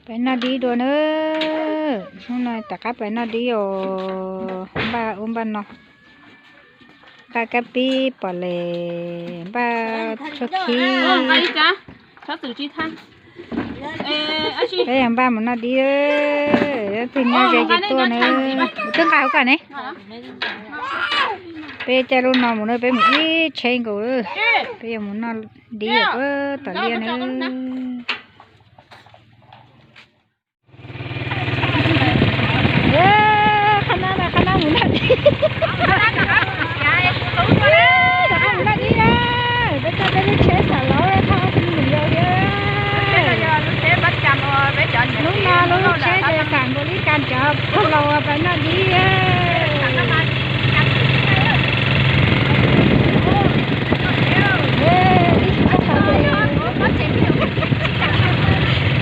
Pais noj dib dua nawb. Hnub no rov qab pais noj dib os. Npaj ub npaj no, npaj kab pib pom les, npaj tshuaj khib. Peb yog npaj mus noj dib, leej twg nyob ze ces tuaj nawb. Twb nqa hauv kom ne. Peb caij lub no mus na, peb mus ib tsheb nkaus. Peb yuav mus noj dib puag tom liaj nawb. Qhov no, qhov no mus noj dib. Rov qab mus noj dib na. Peb coj peb lub tsheb xam laub thauj tus mus yau thiab. Lub no lub tsheb ces xam nkaus li kas cov pog laus pais noj dib. Ib tsob tod ces,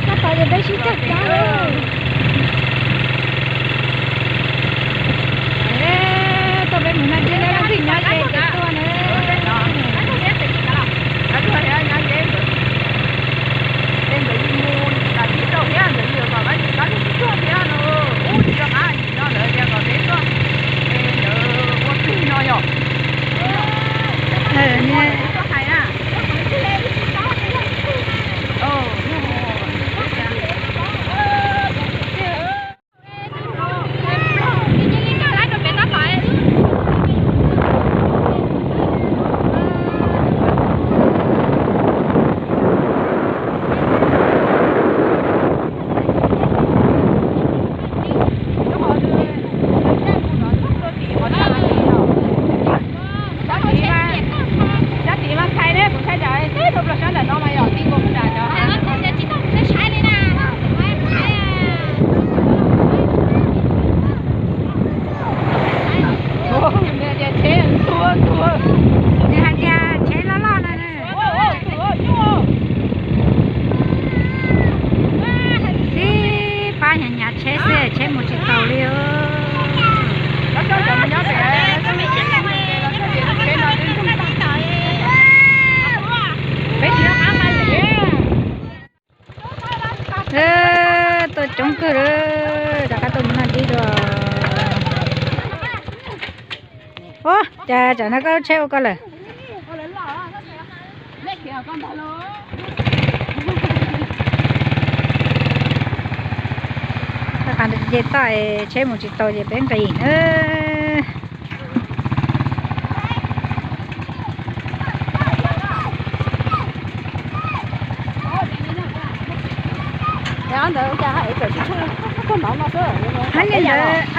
tsob tod ces peb sib cog cab. Tuaj peb mus noj dib na, leej twg nyob ze ces tuaj na. Nws hais tias tsheb loj loj no. Tib pab hnyav hnyav tsheb xwb, tsheb mus tsis taus li. Tuaj coob kawg lawm, rov qab tuaj mus noj dib dua. Ua cas tsam no koj lub tsheb ua koj lawm? Ces toj es tsheb mus tsis tau ces peb nqis na. Ab ntawd, ab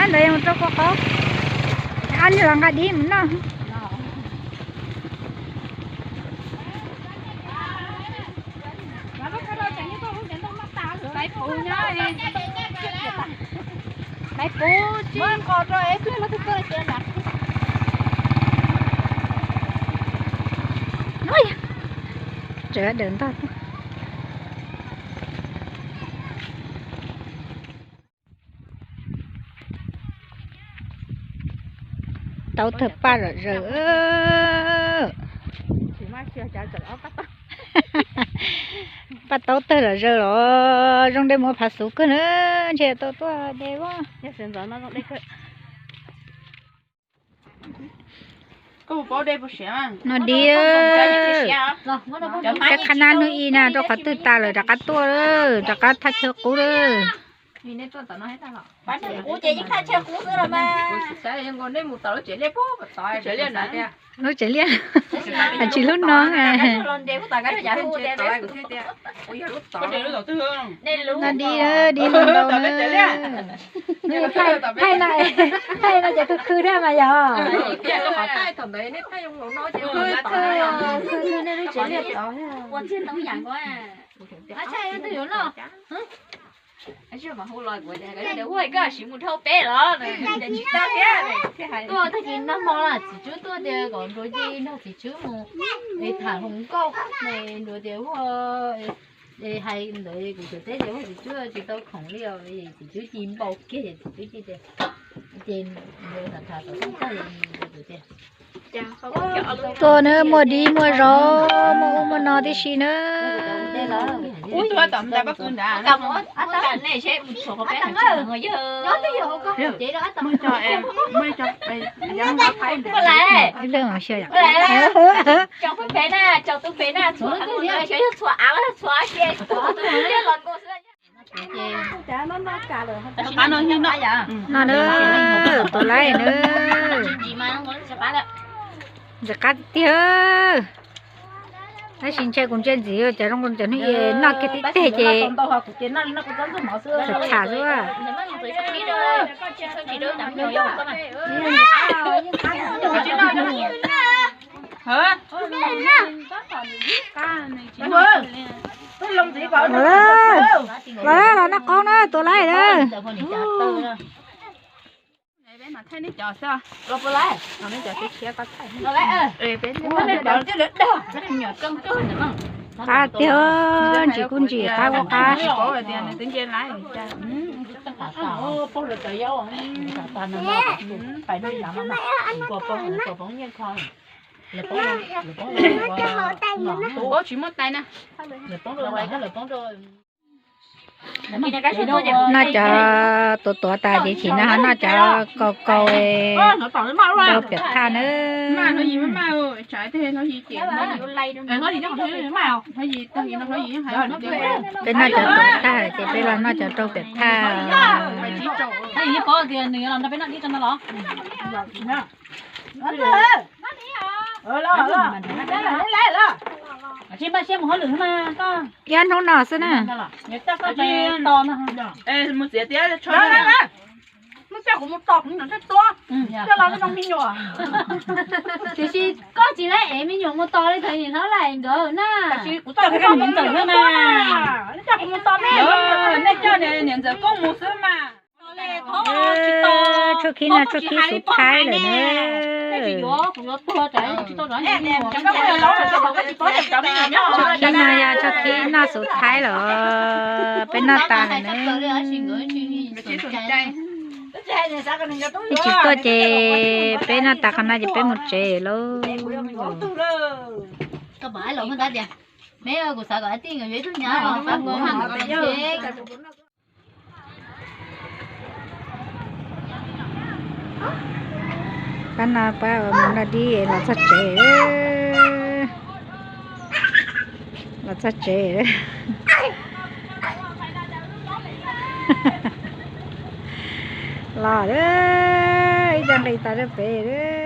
ntawd yog rau koj qaub, ab ntawd los nqa dib mus noj. Maiv puv tsis nqos rau es pliag no twb tuaj cia nrad. Tseem dawm ntog. Taub tawg paj zom zaws. Paj taub tawg zom zaws los zoo dej muag phav xuv kawg na, ntshe tau tuaj de voj. No dib, peb qhab nab hnub ib na, rau qhov twg tas lawm rov qab tuaj, rov qab thaj chaw qub lawm. Lub tsev liaj, tsis lub no. No dib, dib ntau na. Thaij no, thaij no ces khw khw thiab mas yog. Khw khw nej lub tsev liaj tod. Tuaj tag kis nag hmo na, txiv tswb tuaj tias kom nrog yij nrog txiv tswb mus es tham hluas nkauj, nws tias ua, hais ntawd kuv teb tias ua txiv tswb tsis tau khoom li os, txiv tswb ci npau kiag ces txiv tswb ci tias, ces nws tham tham tom toj tag ces nws tias Tuaj na, muaj dib muaj zov, muaj ub muaj no tib si na. No na, tuaj laij na. Ntxim qab tiag. Tab sis ntshe kuv ntsia ntxiv cov zoo cov hnub noj kiag tib teg ces tsham tsham xwb. Los, los noj qoob na, tuaj laij na. Qab tiag, ntsim kuj ntsim qab ua qab. Tsis muaj tais na. Noj cov tuav tuav tas ces chim no ho noj cov kaus kaus rau piam thaj na. Peb noj cov tuav tag ces peb los noj cov rau piam thaj. Ib hnub no xwb na. Tiam sis koj tsis laib ev me nyuam mus tos li thaum niam hlob laim nkawd na. Nej coj niam ntxawm Koob mus xwb mas. Tshuaj khib no tshuaj khib xuv thaib lawm na. Tshuaj khib no yog tshuaj khib noj xuv thaib lawm. Peb noj tas lawm na. Peb tsis tuaj ces peb noj tas qhov no ces peb mus tsev lauj. Pab no pab mus noj dib los txog tsev. Los txog tsev. Los, ib co nqis tas rau pem.